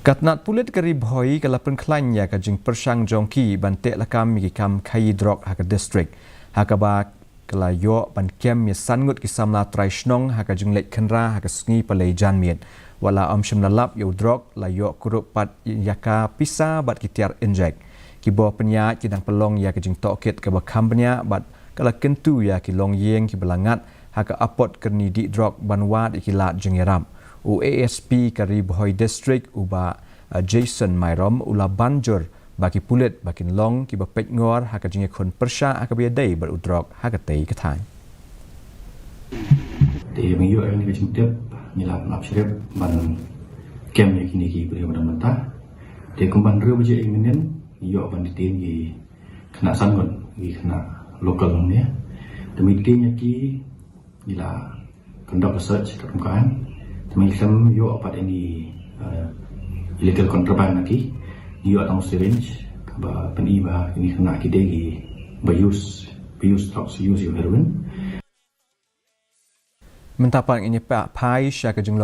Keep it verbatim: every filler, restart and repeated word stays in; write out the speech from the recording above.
Ka tnat pulit ka Ri Bhoi ka la pynkhlaiñ ïa ka jingpyrshang jong ki ban teh lakam ïa ki kam khaïi drok ha ka district, ha kaba ka la ïoh ban kem ïa san ngut ki samla trai shnong ha ka jingleit khynra ha ka sngi Palei janmiet. Wat la ym shym la lap ïa u drok, la ïoh kurup pat ïa ka pisa bad ki tiar injek. Ki bor pynïaid ki dang pynlong ïa ka jingtohkit kaba kham bniah bad ka la kyntu ïa ki longïing kiba la ngat ha ka apot kyrni dih drok ban wad ïa ki lad jingïarap. U A S P ka Ri Bhoi District, u Bah, uh, Jason Myrom, u la ban jur ba ki pulit ba kin long kiba peitngor ha ka jingïakhun pyrshah ha kaba ïadei bad u drok ha katei ka thaiñ. Te mynta ïa kane ka jingtip ngi la ap shrip ban kem ïa kine ki briew ba dang mynta. Te kumba hynriew baje mynnin ngi ïoh ban detain ki khynnah san ngut, ki khynnah local ne. Te mynta ïa ki ngi la conduct a search katkum ka aiñ. Te mynta ïoh pat ïa kine, uh, illegal contraband na ki. Ngi ïoh tang syringe kaba pyni ba kine khynnah ki dei kiba use, ba use drugs, use ïa u heroin. Mynta pat ngin ïa phai sha ka jinglong